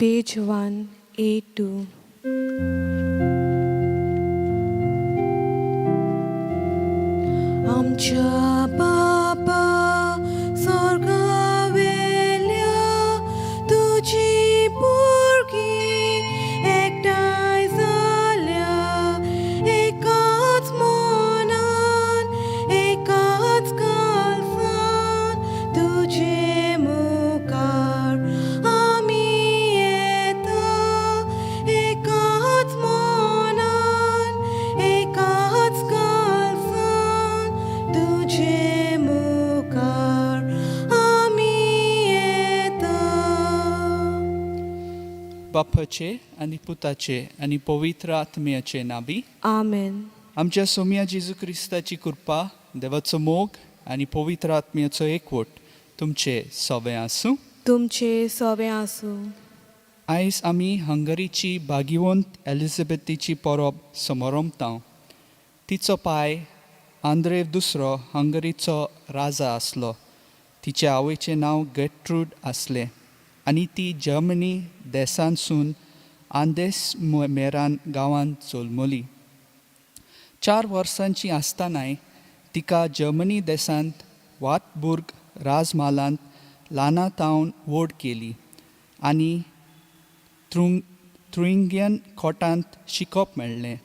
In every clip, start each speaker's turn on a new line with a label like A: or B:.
A: Page 182. आमच्या बापा स्वर्गावेल्या तुजी भुरगीं एकठांय जाल्या एकाच मनान एकाच काळजान तुजे मुखार आमी येता एकाच मनान एकाच काळजान तुजे मुखार आमी येता.
B: बापाचे आनी पुताचे आनी पवित्र आत्म्याचे नावी.
A: आमेन.
B: आमच्या सोमया जेजू क्रिस्ताची कृपा, देवाचो मोग आनी पवित्र आत्म्याचो एकवट तुमचे सवे आसूं.
A: तुमचे सवे आसूं.
B: आयज आमी हंगरीची भागिवंत एलिझाबेथीची परब समरंभता. तिचो पाय आंद्रेव दुसरो हंगरीचो राजा आसलो. तिचे आवयचें नांव गेट्रूड आसलें आनी ती जर्मनी देशांतसून आंदेस मेरान गांवांत जल्मली. 4 वर्सांची आसतनाय तिका जर्मनी देशांत वाटबुर्ग राजम्हालांत ल्हाना तावन व्हड केली आनी थ्रुइंगियन कोटांत शिकप मेळ्ळें.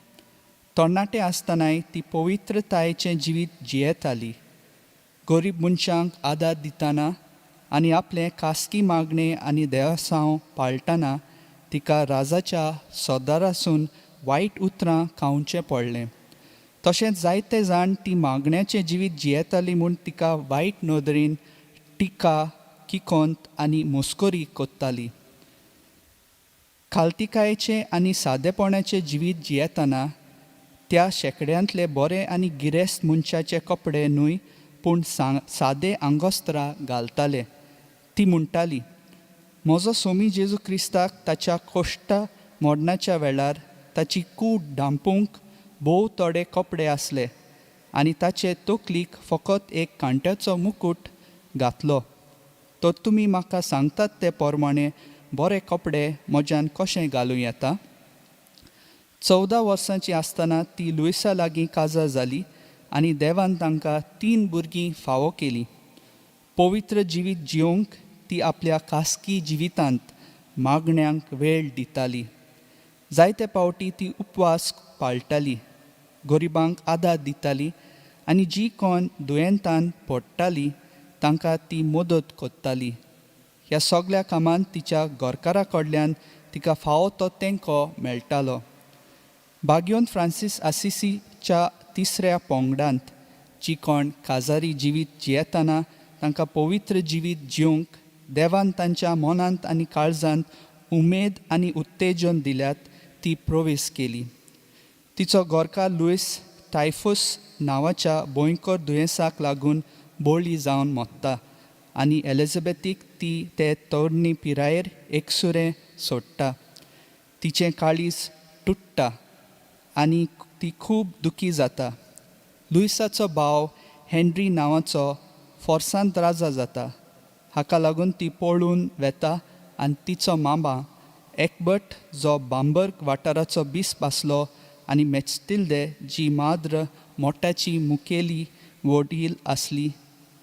B: तरणाटे आसतनाय ती पवित्रतायेचें जिवीत जियेताली. गरीब मनशांक आदार दितना आनी आपलें खासगी मागणें आनी देवसांव पाळटना तिका राजाच्या सरदारासून वायट उतरां खावचें पडलें. तशेंच जायते जाण ती मागण्याचें जिवीत जियेताली म्हूण तिका वायट नदरेन टिका, किकोंत आनी मस्करी करताली. खालतिकायेचें आनी सादेपणाचें जिवीत जियेतना त्या शेंकड्यांतले बरे आनी गिरेस्त मनशाचे कपडे न्हय, पूण सादे आंगोस्त्रां घालताले. ती म्हणटाली, म्हजो सोमी जेजू क्रिस्ताक ताच्या कोश्टा मरणाच्या वेळार ताची कूड धांपूंक भोव थोडे कपडे आसले आनी ताचे तकलीक फकत एक कांट्याचो मुकूट घातलो, तर तुमी म्हाका सांगतात ते प्रमाणे बरे कपडे म्हज्यान कशें घालूं येता? 14 वर्सांची आसतना ती लुईसा लागीं काजार जाली आनी देवान तांकां तीन भुरगीं फावो केलीं. पवित्र जिवीत जियोंक ती आपल्या खासगी जिवितांत मागण्यांक वेळ दिताली. जायते पावटी ती उपवास पाळटाली, गरिबांक आदार दिताली आनी जी कोण दुयेंतान पडटाली तांकां ती मदत करताली. ह्या सगल्या कामांत तिच्या घरकारा कडल्यान तिका फावो तो तेंको मेळटालो. बाग्योन फ्रांसीस आसिसीच्या तिसऱ्या पंगडांत जी कोण काजारी जिवीत जियेतना तांकां पवित्र जिवीत जिवंक देवान तांच्या मनांत आनी काळजांत उमेद आनी उत्तेजन दिल्यात, ती प्रवेश केली. तिचो घरकार लुईस टायफस नांवाच्या भयंकर दुयेंसाक लागून बळी जावन मरता आनी एलिझाबेथीक ती ते तरणी पिरायेर एकसुरें सोडटा. तिचें काळीज तुट्टा आनी ती खूब दुखी जाता. लुईसाचो भाव हेनरी नांवाचो फोर्सांत राजा जाता. हाका लागून ती पळून वेता आनी तिचो मामा एकबट, जो बांबर्ग वाठाराचो बिस्प आसलो, आनी मेचतिल्दे, जी माद्र मोठाची मुखेली वडील आसली,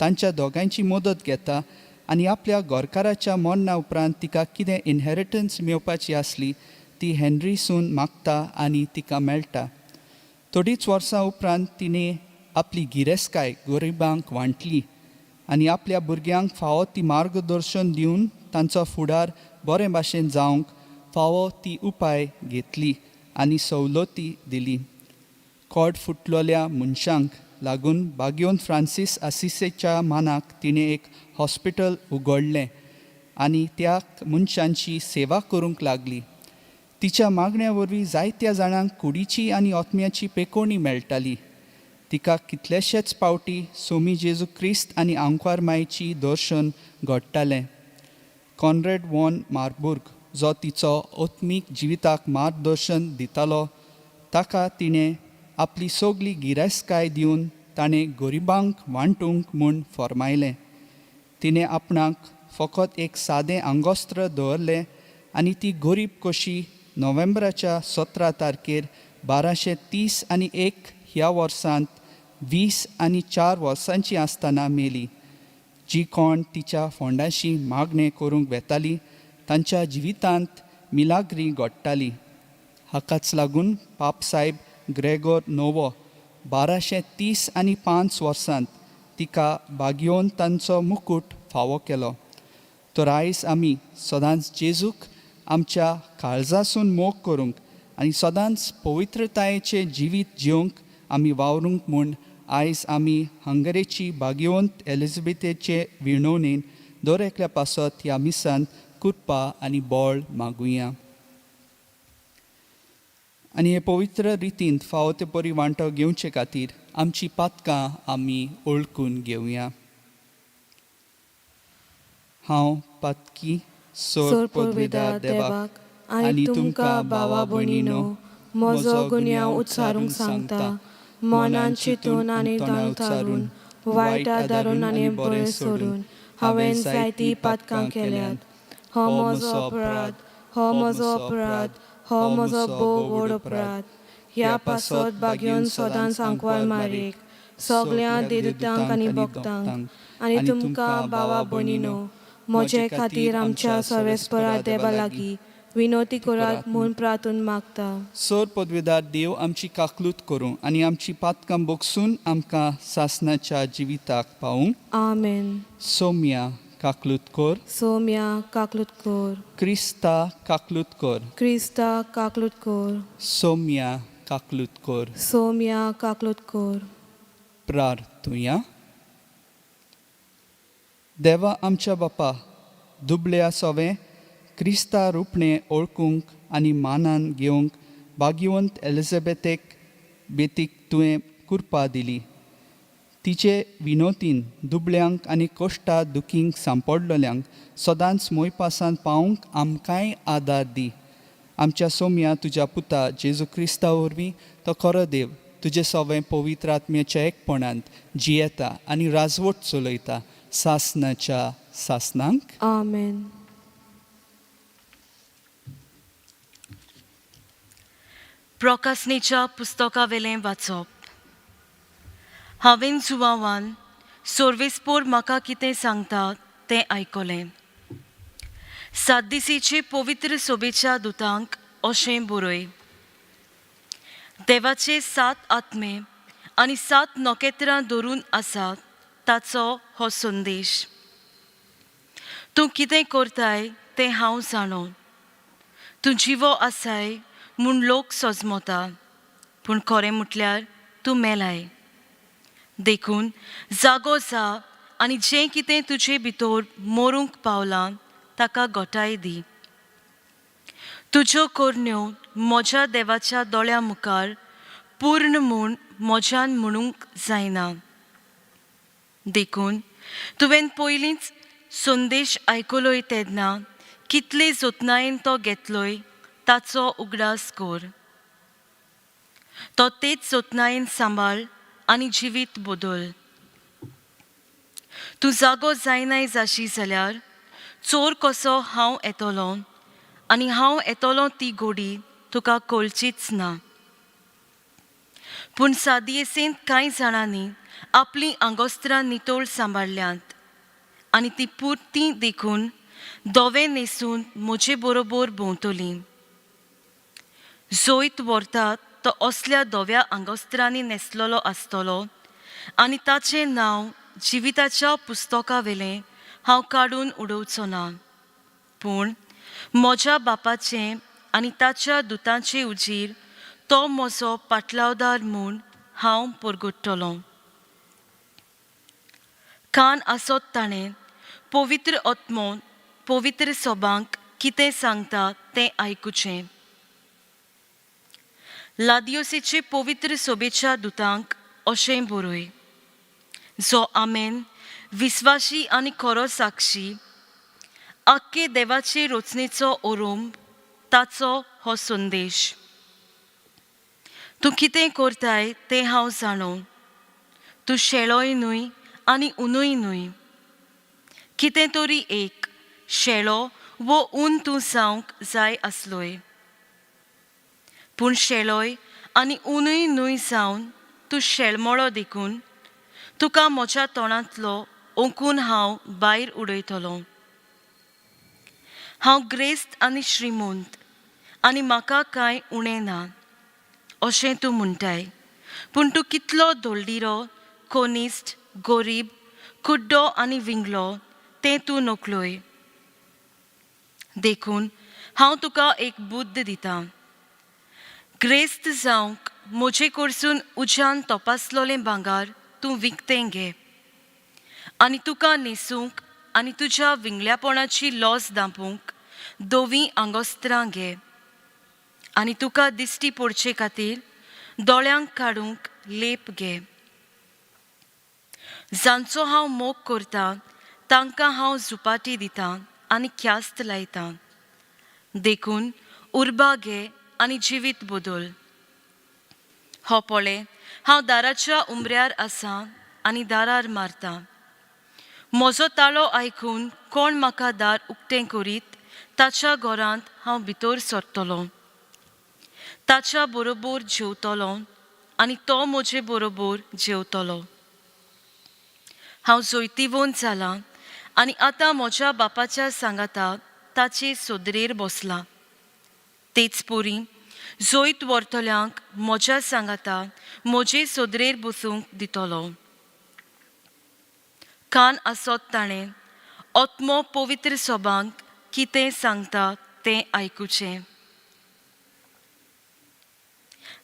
B: तांच्या दोगांयची मदत घेता आनी आपल्या घरकाराच्या मरणा उपरांत तिका कितें इनहेरिटन्स मेळपाची आसली ती हेनरीसून मागता आनी तिका मेळटा. थोडीच वर्सां उपरांत तिणें आपली गिरेस्तकाय गरिबांक वांटली आनी आपल्या भुरग्यांक फावो ती मार्गदर्शन दिवन तांचो फुडार बरे भाशेन जावंक फावो ती उपाय घेतली आनी सवलती दिली. कोड फुटलेल्या मनशांक लागून बाग्योन फ्रांसीस आसिसेच्या मानाक तिणें एक हॉस्पिटल उगडलें आनी त्या मनशांची सेवा करूंक लागली. तिच्या मागण्या वरवीं जायत्या जाणांक कुडीची आनी आत्म्याची पेकोवणी मेळटाली. तिका कितलेशेच पावटी सोमी जेजू क्रिस्त आनी आंकवार मायची दर्शन घडटालें. कॉनरेड वॉन मार्बुर्ग, जो तिचो आत्मीक जिविताक मार्गदर्शन दितालो, ताका तिणें आपली सगली गिरेस्तकाय दिवन ताणें गरिबांक वांटूंक म्हूण फर्मायलें. तिणें आपणाक फकत एक सादें आंगोस्त्र दवरलें. आनी ती गरीब कशी नोव्हेंबराच्या 17 तारखेर 1231 ह्या वर्सांत 24 वर्सांची आसतना मेली. जी कोण तिच्या फोंडाशी मागणें करूंक वेताली तांच्या जिवितांत मिलाग्री घडटाली. हाकाच लागून पापसायब ग्रेगोर नोवो 1235 वर्सांत तिका बागयोवन तांचो मुकूट फावो केलो. तर आयज आमी सदांच जेजूक आमच्या काळजासून मोग करूंक आनी सदांच पवित्रतायेचें जिवीत जिवंक आमी वावरूंक म्हूण आयज आमी हंगरेची भाग्यवंत एलिजबेथेचे विणवणेन दर एकल्या पासत ह्या मिसान कृपा आनी बळ मागुया आनी हे पवित्र रितीन फावो ते परी वांटो घेवचे खातीर आमची पातकां आमी ओळखून घेवया. हांव पातकी
A: सोर पदवेदार देवाक आनी तुमकां भावा भयणीनो म्हजो गुन्यांव उच्चारूंक सांगता. मनान चिंतून आनी तोंडान उच्चारून, वायट आदारून आनी बरें सोडून हांवें जायतीं पातकां केल्यांत. हो म्हजो अपराध, हो म्हजो अपराध, हो म्हजो भोव व्हड अपराध. ह्या पासत बागेवन सदांच आंकवार मारीक, सगळ्या देदूतांक आनी भक्तांक आनी तुमकां भावा भयणीनो म्हजे खातीर आमच्या सर्वेस्परा देवा लागीं विनवती करात म्हूण प्रार्थून मागता.
B: सोर पदवेदार देव आमची काकलूत करूं आनी आमची पातकां बोगसून आमकां सासनाच्या जिविताक पावूं.
A: आमेन.
B: सोम्या काकलूत कर.
A: सोम्या काकलूत कर.
B: क्रिस्ता काकलूत कर.
A: क्रिस्ता काकलूत कर.
B: सोम्या काकलूत कर.
A: सोम्या काकलूत कर.
B: प्रार्थुया. देवा आमच्या बापा, दुबल्या सोवें क्रिस्ता रुपणें ओळखूंक आनी मानान घेवंक भाग्यवंत एलिझाबेथेक बेतीक तुवें कृपा दिली. तिचे विनोतीन दुबल्यांक आनी कश्टा दुखींक सांपडलेल्यांक सदांच मोयपासान पावूंक आमकांय आदार दी. आमच्या सोम्या तुज्या पुता जेजू क्रिस्ता वरवीं तो खरो देव तुजे सवें पवित्र आत्म्याच्या एकपणांत जियेता आनी राजवट चलयता सासनाच्या सासनांक.
A: आमेन.
C: प्रकासनेच्या पुस्तकावेलें वाचप. हांवें जुवावान सोर्वेस्पोर म्हाका कितें सांगता तें आयकलें. सात दिसेचे पवित्र सोबेच्या दुतांक अशें बरय, देवाचे 7 आत्मे आनी 7 नखेत्रां धरून आसा ताचो हो संदेश. तूं कितें करताय तें हांव जाणो. तूं जिवो आसाय म्हूण लोक सजमता, पूण खरें म्हटल्यार तूं मेलाय. देखून जागो जा आनी जें कितें तुजे भितर मरूंक पावलां ताका गोठाय दी. तुज्यो करण्यो म्हज्या देवाच्या दोळ्या मुखार पूर्ण म्हूण म्हज्यान म्हणूंक जायना. देखून तुवें पयलींच संदेश आयकलोय तेन्ना कितले जतनायेन तो घेतलोय ताचो उगडास कर. तो तेच जतनायेन सांबाळ आनी जिवीत बदल. तूं जागो जायनाय जाशी जाल्यार चोर कसो हांव येतलो आनी हांव येतलो ती गोडी तुका कळचीच ना. पूण सादियेसेंत कांय जाणांनी आपलीं आंगोस्त्रां नितळ सांबाळ्ळ्यांत आनी ती पुरती देखून धवें न्हेसून म्हजे बरोबर भोंवतलीं. जैत व्हरतात तो असल्या धव्या आंगोस्त्रांनी न्हेसलेलो आसतलो आनी ताचें नांव जिविताच्या पुस्तकावेलें हांव काडून उडोवचो ना, पूण म्हज्या बापाचें आनी ताच्या दुतांचे उजीर तो म्हजो पाटलावदार म्हूण हांव परगट्टलो. कान आसत ताणें पवित्र आत्मो पवित्र सभांक कितें सांगता तें आयकुचें. लादियोसेचे पवित्र सोबेच्या दुतांक अशें बरय, जो आमेन, विस्वाशी आनी खरो साक्षी, आख्खे देवाचे रचनेचो ओरोंब, ताचो हो संदेश. तूं कितें करताय तें हांव जाणो. तूं शेळोय न्हय आनी उनूय न्हय. कितें तरी एक शेळो वो ऊन तूं जावंक जाय आसलोय. पूण शेळोय आनी उनूय न्हय जावन तूं शेळमळो देखून तुका म्हज्या तोंडांतलो ओंकून हांव भायर उडयतलो. हांव ग्रेस्त आनी श्रीमंत आनी म्हाका कांय उणें ना अशें तूं म्हणटाय, पूण तूं कितलो धोलडिरो, कोनिस्ट, गोरीब, कुड्डो आनी विंगलो तें तूं नकलोय. देखून हांव तुका एक बुद्द दितां. ग्रेस्त जावंक म्हजे कडसून उज्यान तपासलोलें भांगर तूं विकतें घे आनी तुका न्हेसूंक आनी तुज्या विंगल्यापणाची लॉस दांपूंक धवीं आंगोस्त्रां घे आनी तुका दिश्टी पडचे खातीर दोळ्यांक काडूंक लेप घे. जांचो हांव मोग करतां तांकां हांव झुपाटी दितां आनी ख्यास्त लायतां. देखून उर्बा घे आनी जिवीत बदल. हो पळय, हांव दाराच्या उमऱ्यार आसा आनी दारार मारतां. म्हजो ताळो आयकून कोण म्हाका दार उक्तें करीत ताच्या घरांत हांव भितर सरतलो, ताच्या बरोबर जेवतलो आनी तो म्हजे बरोबर जेवतलो. हांव जैतिवंत जालां आनी आतां म्हज्या बापाच्या सांगाता ताचे सोदरेर बसलां. तेच परी जैत व्हरतल्यांक म्हज्या सांगाता म्हजे सोदरेर बसूंक दितलो. कान आसत ताणें आत्मो पवित्र सभांक कितें सांगता तें आयकुचें.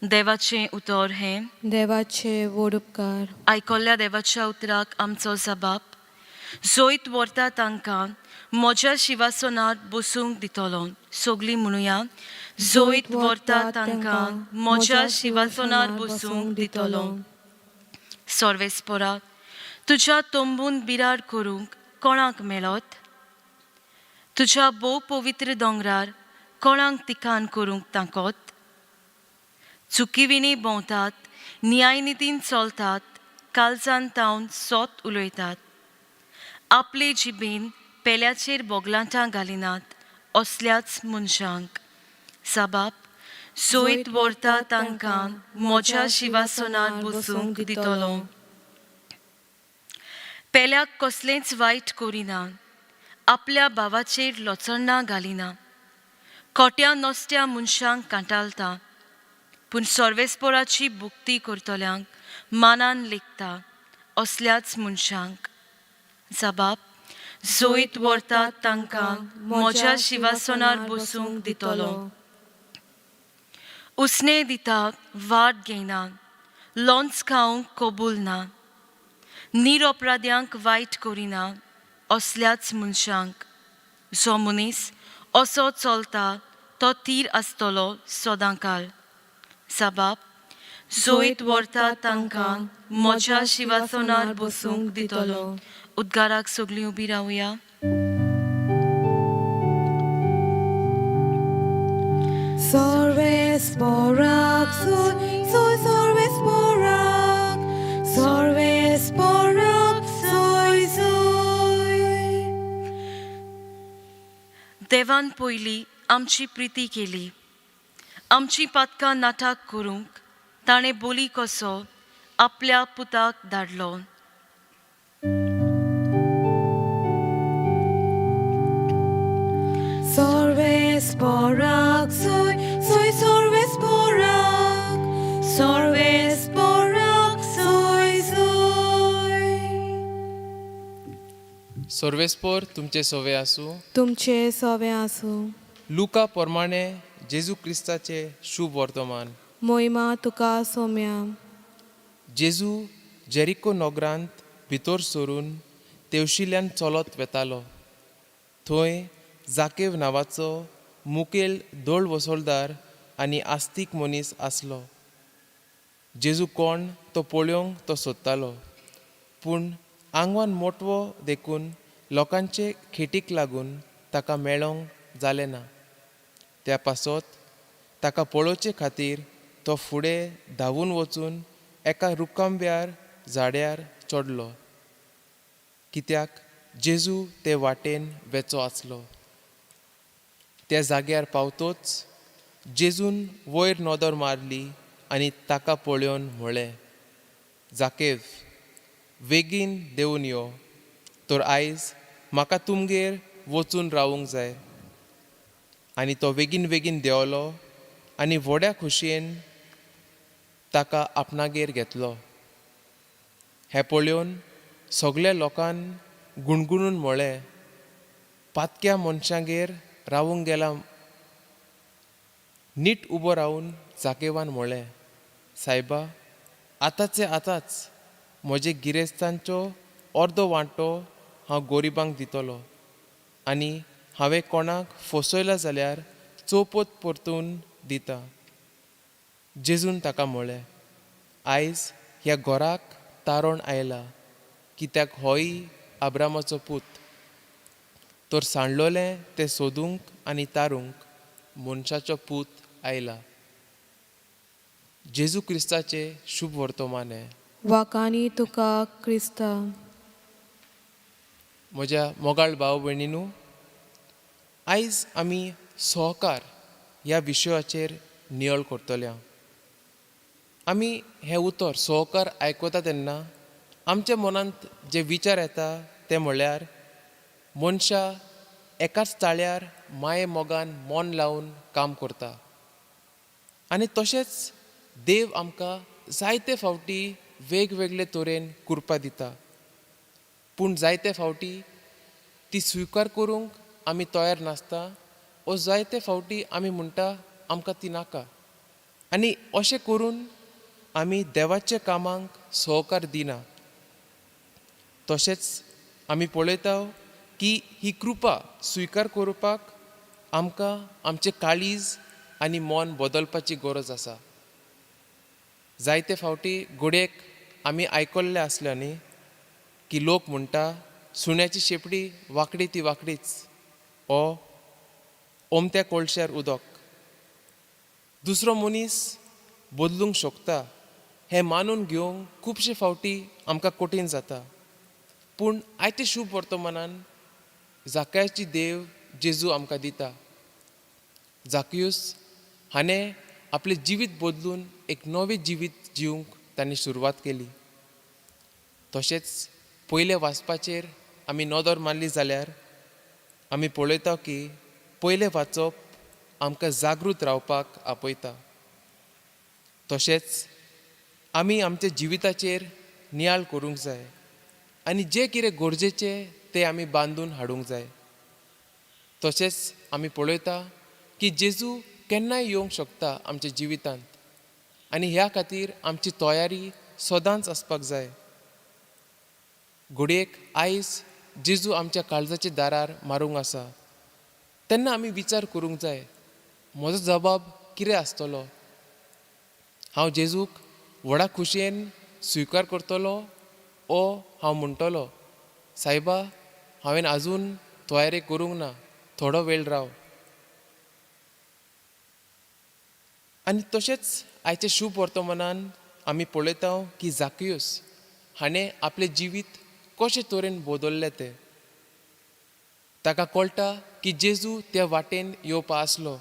C: देवाचें उतर हें.
A: देवाचे व्हड उपकार.
C: आयकल्ल्या देवाच्या उतराक आमचो जबाब. जैत व्हरता तांकां म्हज्या शिवासनार बसूंक दितलो. सगलीं म्हणुया, जैत व्हरता तांकां म्हज्या शिवासनार बसूंक दितलो. सर्वेस्परा, तुज्या तंबून बिराड करूंक कोणाक मेळत? तुज्या भोव पवित्र दोंगरार कोणाक तिकान करूंक ताकत? चुकीविणी भोंवतात, न्यायनितीन चलतात, कालजान तावन सोत उलयतात, आपले जिबेन पेल्याचेर बोगलांटां घालिनात असल्याच मनशांक साबाब जैत व्हरता तांकां म्हज्या शिवासनार बसूंक दितलो. पेल्याक कसलेंच वायट करिना, आपल्या भावाचेर लोचण्णां घालिना, खोट्या नसत्या मनशांक कांटालता, पूण सर्वेस्पोराची भुक्ती करतल्यांक मानान लेखता असल्याच मनशांक जबाब जैत व्हरता तांकां म्हज्या शिवासनार बसूंक दितलो. उसणे दिता वाट घेयना, लोंच खावंक कबूल ना, निरपराध्यांक वायट करिना असल्याच मनशांक. जो मनीस असो चलता तो थीर आसतलो सदांकाळ. साबाब जैत व्हरता तांकां म्हज्या शिवासनार बसूंक दितलो. उद्गाराक सगलीं उबी रावया.
A: सर्वेस्पराक सोय सोय सर्वेस्पराक, सर्वेस्पराक सोय सोय.
C: देवान पयलीं आमची प्रिती केली, आमची पातकां नाटक करूंक ताणें बोली कसो आपल्या पुताक धाडलो.
A: सर्वेस्पराक सोय सोय सर्वेस्पराक, सर्वेस्पराक सोय सोय.
D: सर्वेस्पोर तुमचे सोवे आसूं.
A: तुमचे सोवे आसूं.
D: लुका प्रमाणे जेजू क्रिस्ताचे शुभ वर्तमान.
A: मोहिमा तुका सोम्या.
D: जेजू जेरिको नगरांत भितर सरून तेवशिल्यान चलत वेतालो. थंय जाकेव नांवाचो मुखेल दोळ वसोलदार आनी आस्तीक मनीस आसलो. जेजू कोण तो पळोवंक तो सोदतालो, पूण आंगवान मोटवो देखून लोकांचे खेटीक लागून ताका मेळोंक जालें ना. त्या पासत ताका पळोवचे खातीर तो फुडें धांवून वचून एका रुखांब्यार झाड्यार चडलो, कित्याक जेजू ते वाटेन वेचो आसलो. त्या जाग्यार पावतोच जेजून वयर नदर मारली आनी ताका पळोवन म्हळें, जाकेव, बेगीन देंवून यो, तर आयज म्हाका तुमगेर वचून रावूंक जाय. आनी तो बेगीन बेगीन देंवलो आनी व्हड्या खोशयेन ताका आपणागेर घेतलो. हें पळोवन सगल्या लोकान गुणगुणून म्हळें, पातक्या मनशांगेर रावूंक गेला. नीट उबो रावून जाकेवान म्हळें, सायबा, आतांचे आतांच म्हजे गिरेस्तांचो अर्दो वांटो हांव गरिबांक दितलो आनी हांवें कोणाक फसयला जाल्यार चौपत परतून दिता. जेजून ताका म्हळें, आयज ह्या घराक तारण आयला, कित्याक होय आब्रामाचो पूत. तर सांडलोलें तें सोदूंक आनी तारूंक मनशाचो पूत आयला. जेजू क्रिस्ताचें शुभ वर्तमान हें.
A: वाकानी तुका क्रिस्ता.
D: म्हज्या मोगाळ भाव भयणीनू, आयज आमी सहकार ह्या विशयाचेर निवळ करतले. आमी हें उतर सहकार आयकता तेन्ना आमच्या मनांत जे विचार येता ते म्हणल्यार मनशां एकाच ताळ्यार माये मोगान मन लावन काम करता आनी तशेंच देव आमकां जायते फावटी वेगवेगळे तरेन कृपा दिता, पूण जायते फावटी ती स्विकार करूंक आमी तयार नासता ओ जायते फावटी आमी म्हणटा आमकां ती नाका आनी अशें करून आमी देवाच्या कामांक सहकार दिना. तशेंच आमी पळयता की ही कृपा स्विकार करपाक आमकां आमचें काळीज आनी मन बदलपाची गरज आसा. जायते फावटी घडयेक आमी आयकल्लें आसलें न्ही की लोक म्हणटा सुण्याची शेपडी वांकडी ती वांकडीच ओ ओमत्या कोळश्यार उदक. दुसरो मनीस बदलूंक शकता हें मानून घेवंक खुबशे फावटी आमकां कठीण जाता, पूण आयते शुभ वर्तमानान जाकायाची देव जेजू आमकां दिता. जाकियूस हाणें आपलें जिवीत बदलून एक नवें जिवीत जिवंक ताणें सुरवात केली. तशेंच पयले वाचपाचेर आमी नदर मारली जाल्यार आमी पळयता की पयलें वाचप आमकां जागृत रावपाक आपयता. तशेंच आमी आमच्या जिविताचेर नियाळ करूंक जाय आनी जें कितें गरजेचें तें आमी बांदून हाडूंक जाय. तशेंच आमी पळयता की जेजू केन्नाय येवंक शकता आमच्या जिवितांत आनी ह्या खातीर आमची तयारी सदांच आसपाक जाय. घडयेक आयज जेजू आमच्या काळजाच्या दारार मारूंक आसा तेन्ना आमी विचार करूंक जाय, म्हजो जबाब कितें आसतलो? हांव जेजूक व्हडा खुशयेन स्विकार करतलो ओ हांव म्हणटलो सायबा हांवें आजून तयारी करूंक ना, थोडो वेळ राव. आनी तशेंच आयच्या शुभ वर्तमानान आमी पळयता की जाकियूस हाणें आपलें जिवीत कशे तरेन बदल्लें तें. ताका कळटा की जेजू त्या वाटेन येवपा आसलो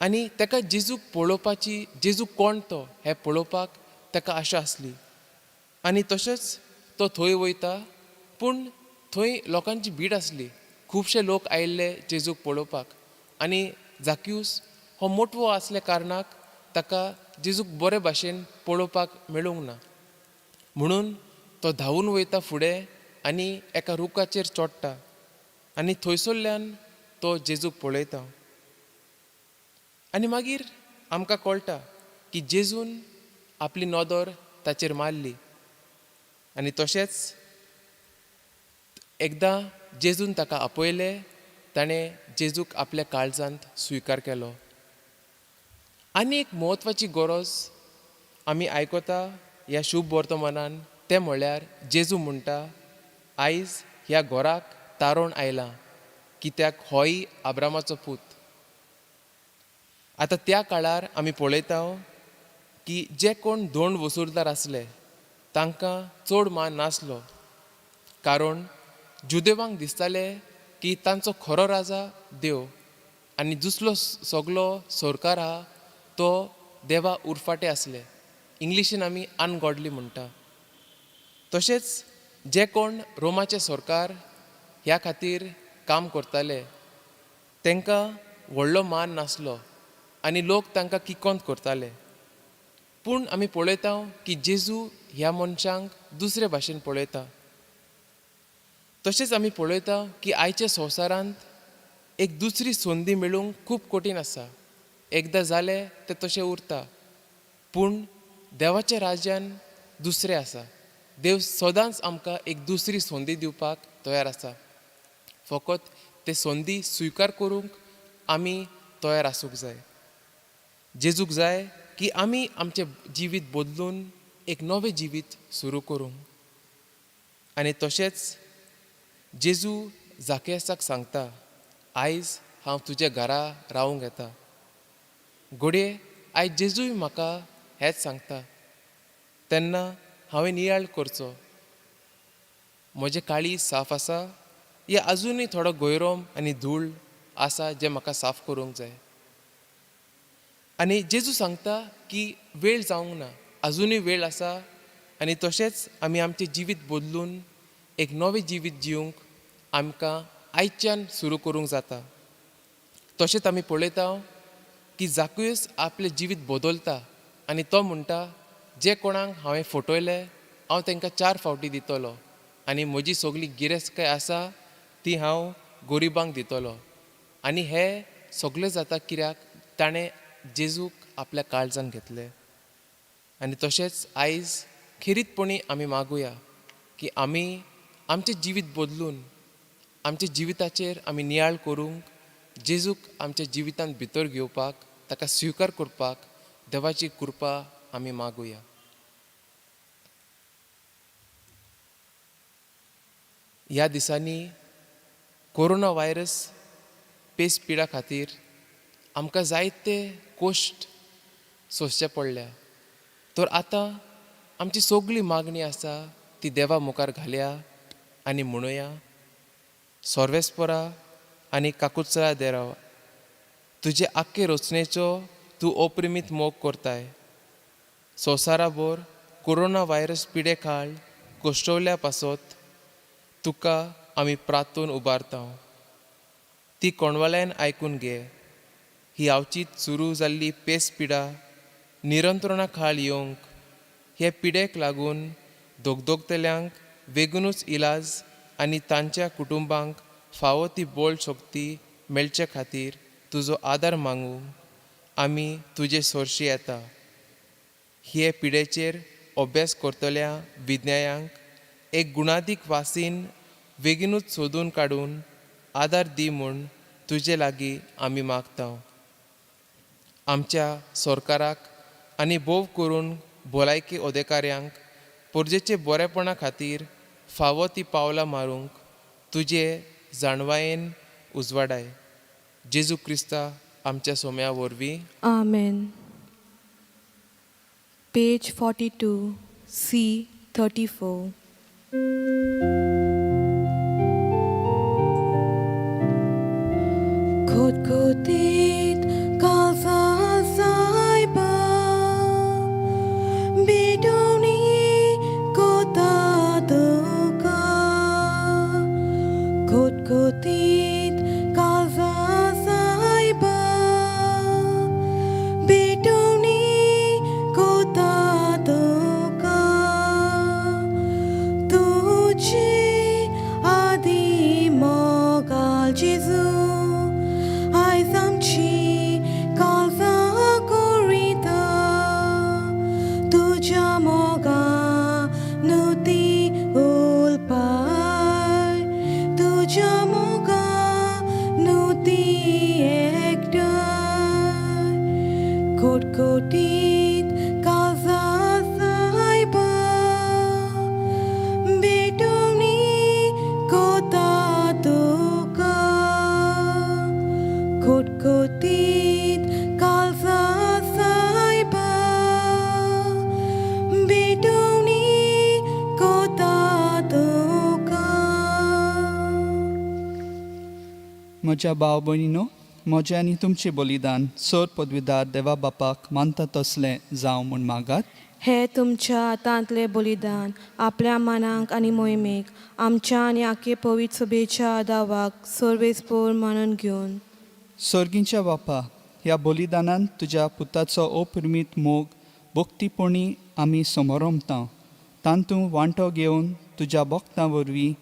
D: आनी ताका जेजूक पळोवपाची, जेजू कोण तो हें पळोवपाक ताका आशा आसली. आनी तशेंच तो थंय वयता, पूण थंय लोकांची भीड आसली, खुबशे लोक आयिल्ले जेजूक पळोवपाक आनी जाकियूस हो मोटवो आसल्या कारणाक ताका जेजूक बरे भाशेन पळोवपाक मेळूंक ना, म्हणून तो धांवून वयता फुडें आनी एका रुखाचेर चडटा आनी थंयसरल्यान तो जेजूक पळयता. आनी मागीर आमकां कळटा की जेजून आपली नदर ताचेर मारली आनी तशेंच एकदां जेजून ताका आपयलें, ताणें जेजूक आपल्या काळजांत स्विकार केलो. आनी एक म्हत्वाची गरज आमी आयकता ह्या शुभ वर्तमानान तें म्हणल्यार जेजू म्हणटा आयज ह्या घराक तारण आयलां, कित्याक होय आब्रामाचो पूत. आतां त्या काळार आमी पळयता की जे कोण धोंड वसुलदार आसले तांकां चड मान नासलो, कारण जुदेवांक दिसतालें की तांचो खरो राजा देव आनी दुसरो सगलो सरकार आहा तो देवा उरफाटे आसले. इंग्लिशीन आमी अनगॉडली म्हणटा. तशेंच जे कोण रोमाचे सरकार ह्या खातीर काम करताले तांकां व्हडलो मान नासलो आनी लोक तांकां किकोंत करताले. पूण आमी पळयता की जेजू ह्या मनशांक दुसरे भाशेन पळयता. तशेंच आमी पळयता की आयच्या संवसारांत एक दुसरी संदी मेळूंक खूब कठीण आसा. एकदां जालें तें तशें उरता, पूण देवाच्या राज्यान दुसरें आसा. देव सदांच आमकां एक दुसरी संदी दिवपाक तयार आसा. फकत ते संदी स्विकार करूंक आमी तयार आसूंक जाय. जेजूक जाय की आमी आमचें जिवीत बदलून एक नवें जिवीत सुरू करूंक. आनी तशेंच जेजू जाकेसाक सांगता, आयज हांव तुज्या घरा रावूंक येता. घडये आयज जेजूय म्हाका हेंच सांगता. तेन्ना हांवें नियाळ करचो, म्हजें काळीज साफ आसा या आजुनूय थोडो गैरोम आनी धूळ आसा जें म्हाका साफ करूंक जाय. आनी जेजू सांगता की वेळ जावंक ना, आजुनूय वेळ आसा. आनी तशेंच आमी आमचें जिवीत बदलून एक नवें जिवीत जिवंक आमकां आयच्यान सुरू करूंक जाता. तशेंच आमी पळयता की जाकुयस आपलें जिवीत बदलता आनी तो म्हणटा, जे कोणाक हांवें फटयलें हांव तांकां 4 फावटी दितलो आनी म्हजी सगळी गिरेस्तकाय आसा ती हांव गरिबांक दितलो. आनी हें सगळें जाता कित्याक ताणें जेजूक आपल्या काळजान घेतलें. आनी तशेंच आयज खेरीतपणी आमी मागुया की आमी आमचें जिवीत बदलून आमच्या जिविताचेर आमी नियाळ करूंक जेजूक आमच्या जिवितांत भितर घेवपाक, ताका स्विकार करपाक देवाची कृपा आमी मागुया. ह्या दिसांनी कोरोना व्हायरस पेस पिडा खातीर आमकां जायते कोश्ट सोंसचे पडल्या. तर आतां आमची सगळी मागणी आसा ती देवा मुखार घालया आनी म्हणुया, सर्वेस्परा आनी काकुत्सरा देराव, तुजे आख्खे रचनेचो तूं अपरिमीत मोग करताय. संवसाराभर कोरोना व्हायरस पिडे खाल कोश्टवल्या पासत तुका आमी प्रार्थून उबारता. ती कोणवाल्यान आयकून घे. ही आवचीत सुरू जाल्ली पेस पिडा निरंत्रणा खाल येवंक, हे पिडेक लागून दोगदोगतल्यांक वेगूनच इलाज आनी तांच्या कुटुंबांक फावो ती बोळ शक्ती मेळचे खातीर तुजो आदार मागूंक आमी तुजे सोरशी येता. हे पिडेचेर अभ्यास करतल्या विज्ञायांक एक गुणादीक वासीन बेगीनूच सोदून काडून आदार दी म्हूण तुजे लागीं आमी मागता. आमच्या सरकाराक आनी भोव करून भलायकी अधिकाऱ्यांक परजेचे बरेपणा खातीर फावो ती पावलां मारूंक तुजे जाणवायेन उजवाडाय. जेजू क्रिस्ता आमच्या सोम्या वरवीं.
A: आमेन. Page 42, C 34. खुदखुदीत काजा सायबा बिडोनी कोता तुका, खुदखुदीत काजा सायबा बिडोनी कोता तुका, तुझे आदी मोगाल जेजू आयज आमची काळजां करिता, तुज्या मोगान ती उलपाय, तुज्या मोगान ती एकठांय. कोटकोटीत काळजां सायबा भेटवणी कोता तुका, कोटकोटीत काळजां सायबा भेटवणी कोता तुका.
B: म्हज्या भाव भयणीनो, म्हजें आनी तुमचें बलिदान सर पदवीदार देवा बापाक मानता तसलें जावं म्हूण मागात.
A: हे तुमच्या हातांतलें बलिदान आपल्या मनाक आनी मोहिमेक आमच्या आनी आखे पवित्र सभेच्या आदावाक सर्वेस्पोर मानून घेवन.
B: सर्गींच्या बापा, ह्या बलिदानान तुज्या पुताचो अपरिमीत मोग भक्तीपणी आमी समरमता. तातूंत वांटो घेवन तुज्या भक्तां वरवीं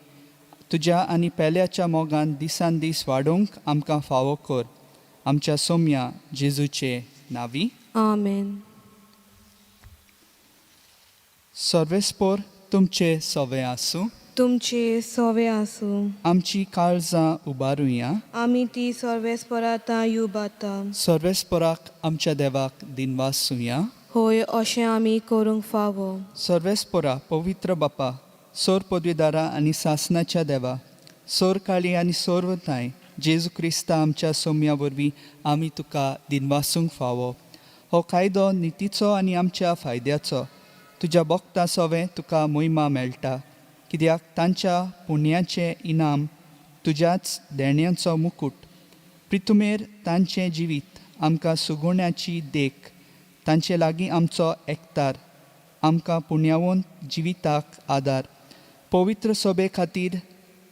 B: तुज्या आनी पेल्याच्या मोगान दिसान दीस वाडोवंक आमकां फावो कर. आमच्या सोम्या जेजूचे नांवी.
A: आमेन.
B: सर्वेस्पोर तुमचे सवे आसूं.
A: तुमचे सोवे आसूं.
B: आमची काळजां उबारुया.
A: आमी ती सर्वेस्परांत युबाता.
B: सर्वेस्पोराक आमच्या देवाक दिनवासुया.
A: होय, अशें आमी करूंक फावो.
B: सर्वेस्पोरा, पवित्र बापा, सोर पदवीदारा आनी सासनाच्या देवा, सोर काळी आनी सोरवताय जेजू क्रिस्ता आमच्या सोम्या वरवीं आमी तुका दिनवासूंक फावो. हो कायदो नितीचो आनी आमच्या फायद्याचो. तुज्या भक्तां सोवें तुका मोहिमा मेळटा, कित्याक तांच्या पुण्याचें इनाम तुज्याच देण्याचो मुकूट. प्रितुमेर तांचें जिवीत आमकां सुगुण्याची देख, तांचे लागीं आमचो एकतार, आमकां पुण्यावंत जिविताक आदार. पवित्र सोबे खातीर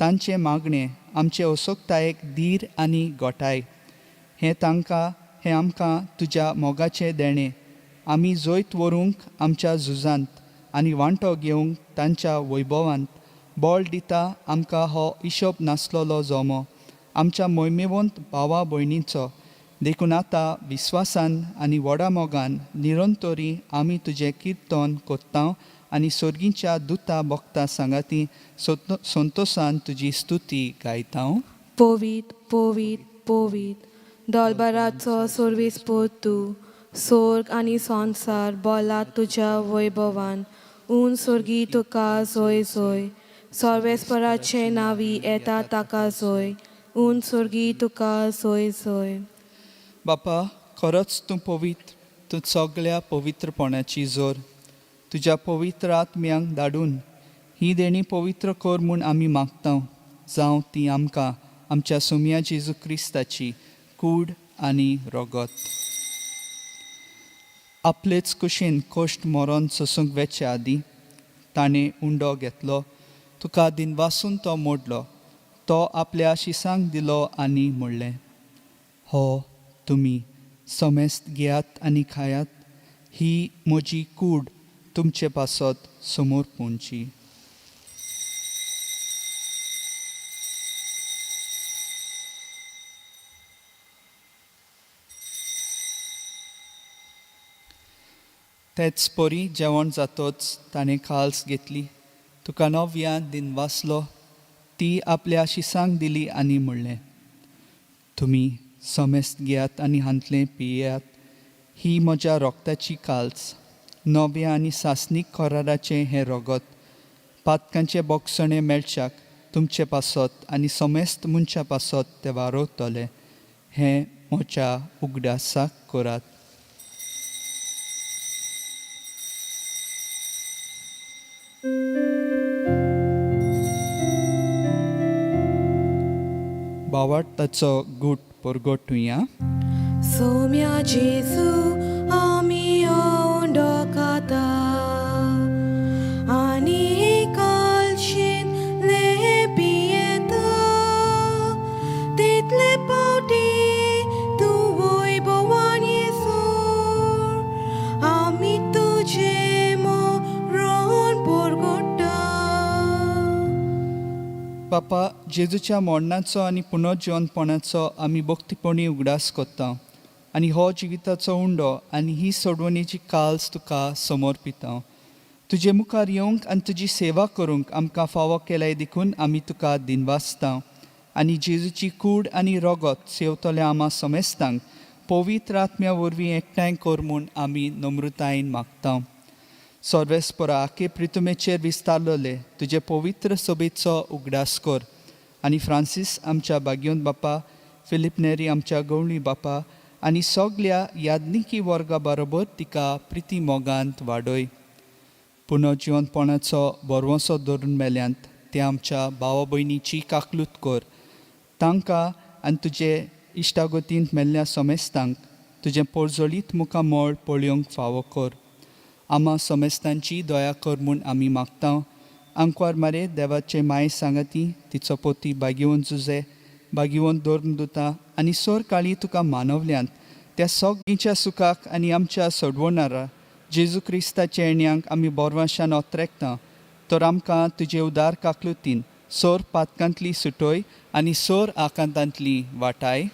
B: तांचें मागणें आमचे असोकतायेक धीर आनी गोठाय. हें तांकां हें आमकां तुज्या मोगाचें देणें. आमी जैत व्हरूंक आमच्या झुजांत आनी वांटो घेवंक तांच्या वैभवांत बळ दिता आमकां हो हिशोब नासलेलो जमो आमच्या मोहिमेवंत भावा भयणींचो. देखून आतां विस्वासान आनी व्हडा मोगान निरंतरी आमी तुजें किर्तन कोत्ता आनी सर्गीच्या दुता भक्ता सांगाती संतोसान तुजी स्तुती गायता.
A: पवीत पवीत पवीत दोलबाराचो सर्वेस्पोर तूं, सोर्ग आनी संवसार बोला तुज्या वैभवान. ऊन सोर्गी तुका जोय जोय, सर्वेस्पराचे नांवी येता ताका जोय. ऊन सोर्गी तुका जोय जोय.
B: बापा, खरोच तूं पवित्र, तूं सगळ्या पवित्रपणाची जोर. तुज्या पवित्र आत्म्यांक धाडून ही देणी पवित्र कर म्हूण आमी मागता. जावं ती आमकां आमच्या सोम्या जेजू क्रिस्ताची कूड आनी रगत. आपलेच कुशीन कश्ट मरोन सोसूंक वेचे आदीं ताणें उंडो घेतलो, तुका दिनवासून तो मोडलो, तो आपल्या शिसांक दिलो आनी म्हणलें, हो तुमी समेस्त घेयात आनी खायात, ही म्हजी कूड तुमचे पासत समोर पोंची. तेच परी जेवण जातोच ताणें काल्स घेतली, तुका नव्यान दिनवासलो, ती आपल्या शिसांक दिली आनी म्हणलें, तुमी समेस्त घेयात आनी हांतलें पियेयात, ही म्हज्या रोगताची काल्स, नव्या आनी सासणीक कराराचें हें रगत, पातकांचें बोगसणें मेळच्याक तुमचे पासत आनी समेस्त मनशां पासत तें वारोवतलें. हें म्हज्या उगडासाक करात. बावाट्टाचो गूट परगटुया.
A: सोम्या जेजू आमी उंडो खाता आनी कालशेंतले पियेता, तितले पावटी तूं वैभवान येसर आमी तुजें मरण परगट्टा.
B: बापा, जेजूच्या मरणाचो आनी पुनर्जिवनपणाचो आमी भक्तीपणी उगडास करता आनी हो जिविताचो उंडो आनी ही सोडवणेची काल्स तुका समर्पिता. तुजे मुखार येवंक आनी तुजी सेवा करूंक आमकां फावो केल्याय देखून आमी तुका दिनवासता आनी जेजूची कूड आनी रगत सेवतल्या आमा समेस्तांक पवित्र आत्म्या वरवीं एकठांय कर म्हूण आमी नम्रतायेन मागता. सर्वेस्परा, आखे प्रितुमेचेर विस्तारलेले तुजे पवित्र सोबेचो उगडास कर आनी फ्रांसीस आमच्या बागयोन बापा, फिलीप नेरी आमच्या गवळी बापा आनी सगल्या याज्ञिकी वर्गा बरोबर तिका प्रिती मोगांत वाडय. पुनर्जिवनपणाचो भरवंसो धरून मेल्यांत ते आमच्या भावा भयणीची काकलूत कर. तांकां आनी तुजे इश्टागतींत मेल्ल्या सोमेस्तांक तुजें पोरजोळीत मुखामळ पळोवंक फावो कर. आमा सोमेस्तांची दया कर म्हूण आमी मागता. आंकवार मारे देवाचे माये सांगाती तिचो पोती बागिवन जुजे बागिवन धर्मदुता आनी सोर काळी तुका मानवल्यांत त्या सगळींच्या सुखाक आनी आमच्या सोडवणारा जेजू क्रिस्ताच्या येण्याक आमी बोरवाशान ओत्रेकता. तर आमकां तुजे उदार काकलुतीन सोर पातकांतली सुटोय आनी सोर आकांतांतली वाटाय.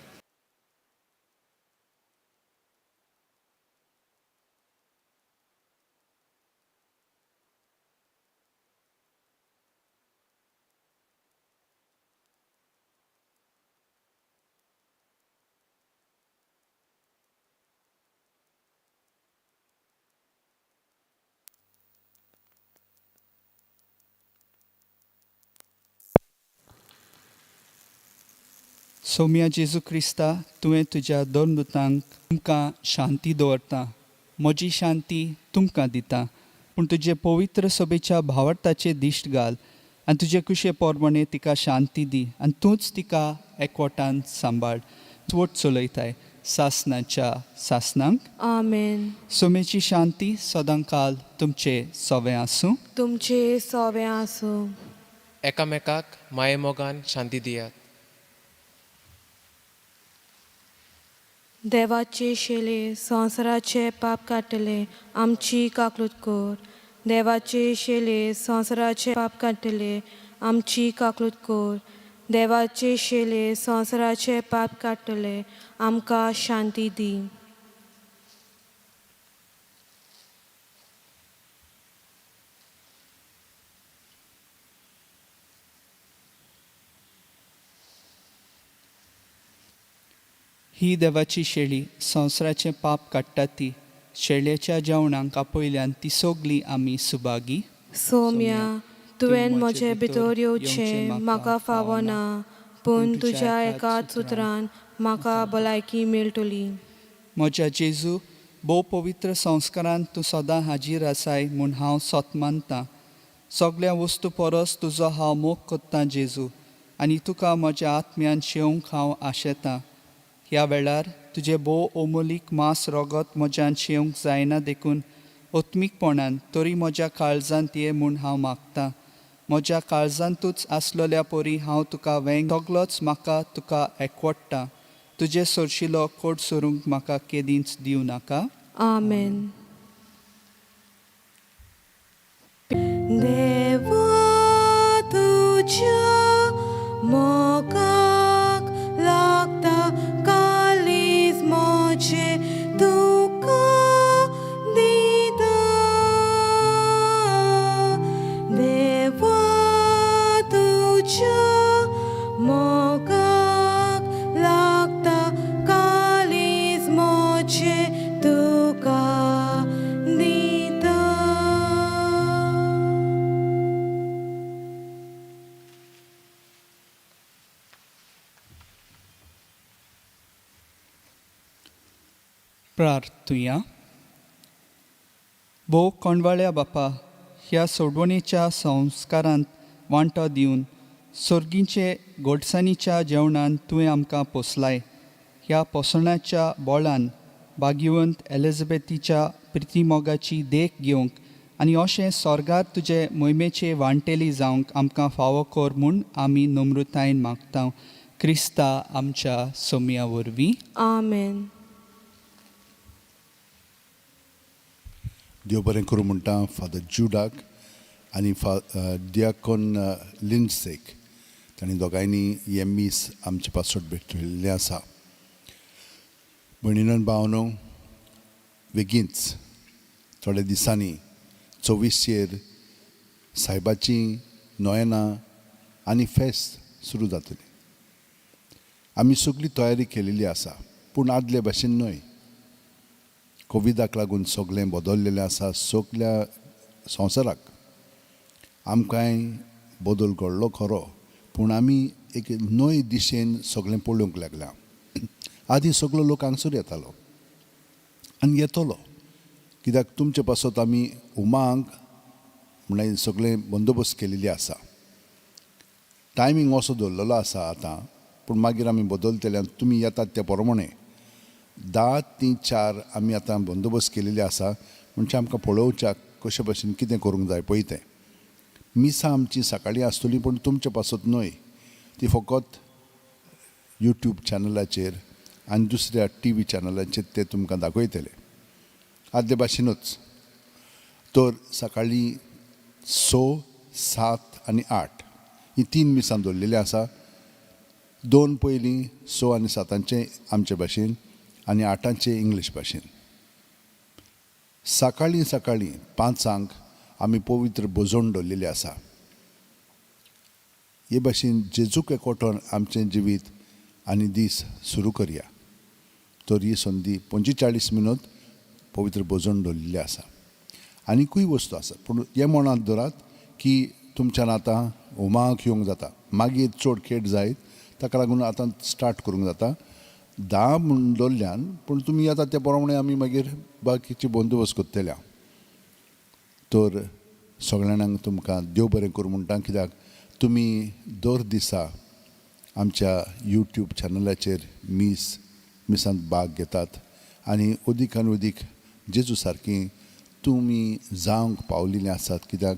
B: सोम्या जेजू क्रिस्ता, तुवें तुज्या दोन दुतांक तुमकां शांती दवरता, म्हजी शांती तुमकां दिता, पूण तुजे पवित्र सभेच्या भावार्थाचे दिश्ट घाल आनी तुजे कुशे पोरमणे तिका शांती दी आनी तूंच तिका एकवटान सांबाळ. चवट चलयताय सासनाच्या सासनांक.
A: आमेन.
B: सोमेची शांती सदांकाल तुमचे सवें आसूं.
A: तुमचे सोवे आसूं.
D: एकामेकाक मायेमोगान शांती दियात.
A: देवाचे शेले संवसाराचे पाप काडटले आमची काकलूत कर. देवाचे शेले संवसाराचे पाप काडटले आमची काकलूत कर. देवाचे शेले संवसाराचे पाप काडटले आमकां शांती दी.
B: ही देवाची शेळी संवसाराचें पाप काडटा ती शेळयेच्या जेवणाक आपयल्यान ती सगली आमी सुभागी.
A: सोम्या, तुवें म्हजे भितर येवचें म्हाका फावना, पूण तुज्या एकाच उतरान म्हाका भलायकी मेळटली.
B: म्हज्या जेजू, भोव पवित्र संस्कारान तूं सदां हाजीर आसाय म्हूण हांव सत मानतां. सगळ्या वस्तू परस तुजो हांव मोग कोत्तां जेजू, आनी तुका म्हज्या आत्म्यान शेवंक हांव आशेतां. ह्या वेळार तुजें भोव अमोलीक मांस रगत म्हज्यान शेवंक जायना देखून ओत्मीकपणान तरी म्हज्या काळजांत ये म्हूण हांव मागतां. म्हज्या काळजांतूच आसलेल्या परी हांव तुका वेंग सगलोच म्हाका तुका एकवडटा. तुजे सरशिलो कोट सरूंक म्हाका केदींच दिवं नाका.
A: आमेन. देवा तुज्या मोगाक लागता काळीज म्हजें तुका दिता. देवा तुज्या मोगाक लागता काळीज म्हजें तुका दिता.
B: प्रार्थुया. भोव कोंडवाळ्या बापा, ह्या सोडवणेच्या संस्कारांत वांटो दिवन सोर्गीचे गोडसाणीच्या जेवणान तुवें आमकां पोसलाय. ह्या पोसणाच्या बोळान भाग्यवंत एलिझाबेथीच्या प्रितीमोगाची देख घेवंक आनी अशें सोर्गार तुजे मोहिमेचे वांटेली जावंक आमकां फावो कर म्हूण आमी नम्रतायेन मागता, क्रिस्ता आमच्या सोमया वरवीं.
A: आमेन.
E: देव बरें करूं म्हणटा फादर जुडाक आनी फा डियाकोन लिंडसेक. तांणी दोगांयनी हें मीस आमचे पासत भेटयल्लें आसा. भयणीनो भावनो, बेगीनच थोड्या दिसांनी 24 सायबाची नोयेनां आनी फेस्त सुरू जातली. आमी सगळी तयारी केलेली आसा, पूण आदले भाशेन न्हय. कोविडाक लागून सगळें बदललेलें आसा. सगल्या संवसाराक आमकांय बदल घडलो खरो, पूण आमी एक नवे दिशेन सगळें पळोवंक लागल्या. आदीं सगलो लोक हांगसर येतालो आनी येतलो, कित्याक तुमचे पासत आमी उमांग म्हणल्यार सगळें बंदोबस्त केलेली आसा. टायमींग असो दवरलेलो आसा आतां पूण मागीर आमी बदलतले आनी तुमी येतात त्या प्रमाणे 10 ते 4 आमी आतां बंदोबस्त केलेले आसा. म्हणजे आमकां पळोवच्याक कशे भशेन कितें करूंक जाय पळय तें. मिसां आमची सकाळीं आसतली, पूण तुमचे पासत न्हय, ती फकत यूट्यूब चॅनलाचेर आनी दुसऱ्या टी व्ही चॅनलाचेर ते तुमकां दाखयतले आदले भाशेनूच. तर सकाळीं 6, 7 आनी 8 ही 3 मिसां दवरलेलीं आसा. 2 पयलीं 6 आनी 7 आमचे भाशेन आनी 8 इंग्लीश भाशेन. सकाळीं सकाळीं 5 आमी पवित्र भोजन दवरलेलें आसा. हे भाशेन जेजूक एकवटोन आमचें जिवीत आनी दीस सुरू करया. तर ही संदी 45 मिनट पवित्र भोजन दवरलेलें आसा. आनीकूय वस्तू आसा, पूण हें मनांत दवरात की तुमच्यान आतां होमाक येवंक जाता, मागीर चड खेट जायत, ताका लागून आतां स्टार्ट करूंक जाता. 10 म्हूण दवरल्यान, पूण तुमी येता त्या प्रमाणे आमी मागीर बाकीची बंदोबस्त करतले. तर सगळ्या जाणांक तुमकां देव बरें करूं म्हणटा, कित्याक तुमी दर दिसा आमच्या यूट्यूब चॅनलाचेर मिसांत भाग घेतात आनी अदीक आनी अदीक जेजू सारकी तुमी जावंक पावलेलीं आसात. कित्याक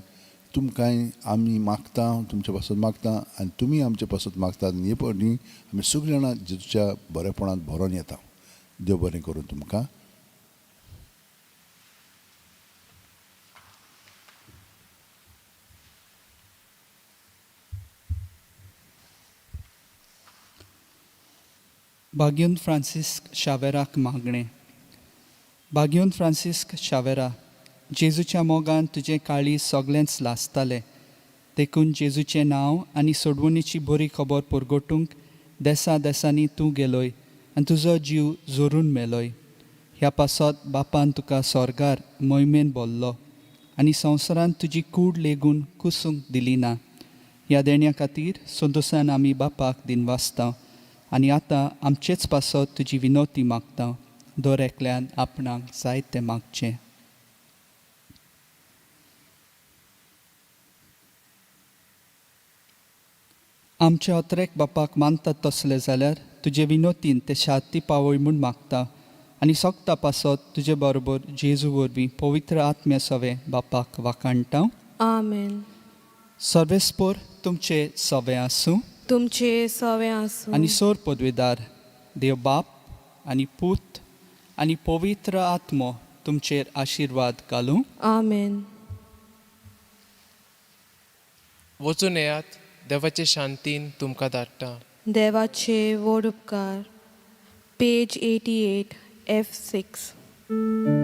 E: तुमकांय आमी मागता, तुमचे पासत मागता आनी तुमी आमचे पासत मागतात आनी हे पळय आमी सगळीं जाणां जेजूच्या बरेपणांत भरोन येता. देव बरें करूं तुमकां.
B: बाग्यून फ्रांसिस्क शावेराक मागणें. बाग्यून फ्रांसिस्क शावेरा, जेजूच्या मोगान तुजें काळीज सगळेंच लासतालें, देखून जेजूचें नांव आनी सोडवणीची बरी खबर परगटूंक देसा देसांनी तूं गेलोय आनी तुजो जीव जोरून मेलोय. ह्या पासत बापान तुका स्वर्गार मोहिमेन बोल्लो आनी संवसारांत तुजी कूड लेगून कुसूंक दिली ना. ह्या देण्या खातीर संतोशान आमी बापाक दिनवासता आनी आतां आमचेच पासत तुजी विनवती मागता. दर एकल्यान आपणाक जाय तें मागचें. आमच्या अत्रेक बापाक मानतात तसले जाल्यार तुजे विनोतीन ते शांती पावय म्हूण मागता आनी सोगता पासत तुजे बरोबर जेजू वरवीं पवित्र आत्म्या सवें बापाक वाखाणटा.
A: आमेन.
B: सर्वेस्पोर तुमचे सवें आसूं,
A: तुमचे सवें आसूं
B: आनी सोर पदवेदार देव बाप आनी पूत आनी पवित्र आत्मो तुमचेर आशिर्वाद घालूं.
A: आमेन.
D: वचून येयात, देवाचे शांतीन तुमकां धाडटा.
A: देवाचे व्हड उपकार. पेज 88 F6.